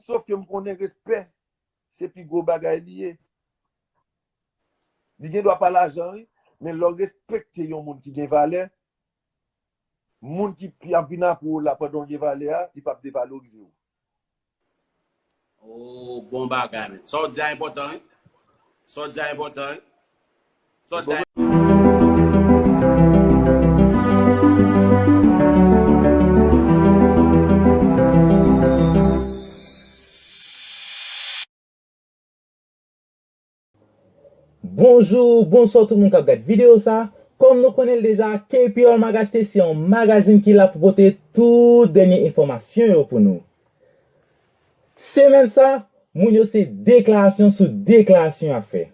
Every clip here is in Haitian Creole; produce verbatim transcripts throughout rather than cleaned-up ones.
Sof ke m konnen respè se pi gwo bagay li ye. Li gen dwa pa lajan, wi, men lè w respekte yon moun ki gen valè, moun ki, ki ap vin apre w la pandan w gen valè a, li p ap devalorize w. Oh, bon bagay, men. Sa w di a enpòtan, wi. Sa w di a enpòtan, wi. Sa w di a Bonjou, bonswa tout moun k ap gad videyo sa. Kòm nou konnen l deja, K P R Mag H T se yon magazin ki la pou pote tout dènye enfòmasyon yo pou nou. Semèn sa, moun yo se deklarasyon sou deklarasyon y ap fè.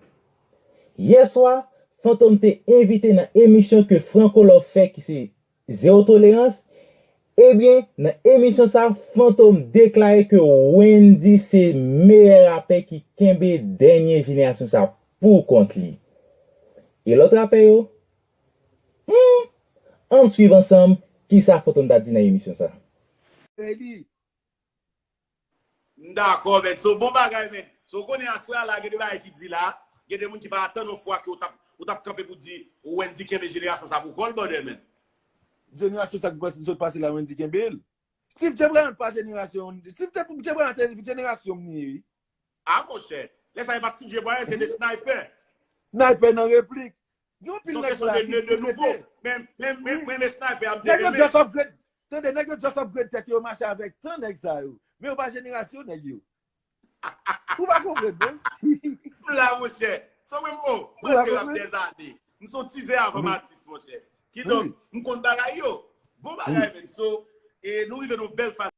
Yè swa, Fantom te envite nan emisyon ke Franco Love fè ki se Zewo Tolerans. Ebyen, nan emisyon sa, Fantom deklare ke Wendyy se meyè rapè ki kenbe dènye jenerasyon sa pou kont li. E lòt rapè yo? Hmm, ann swiv ansanm kisa Fantom ta di nan emisyon sa. M dakò, men. So, bon bagay, men. So, w konnen aswè a la, gen de bagay ki di la, gen de moun ki pa atann yon fwa ke w t ap, w t ap kanpe pou di Wendyy kenbe jenerasyon sa pou kò l, brother, men. Jenerasyon sa ki sot pase la, Wendyy kenbe l. Steve Jebran pa jenerasyon, Steve Jebran te jenerasyon m li ye, wi. A, monchè, lè sa e pa t Steve Jebran, se de Sniper. Sniper nan replik. Gen anpil Son nèg kesyon la de ki ne de sou nouvo. rete. Men, men, men, men, men Sniper, ap Nèg yo demen. Just upgrade. Tande, nèg yo just upgrade tèt yo mache avèk tan nèg sa yo. Men yo pa jenerasyon nèg yo. Ou pa konprann, non? M la, monchè. Sa mwen, oh, mwen se rap dèzane. M se yon tizè avan m atis, monchè. Kidonk, m konn bagay yo. Bon bagay, men. So, e nou rive nan yon bèl faz.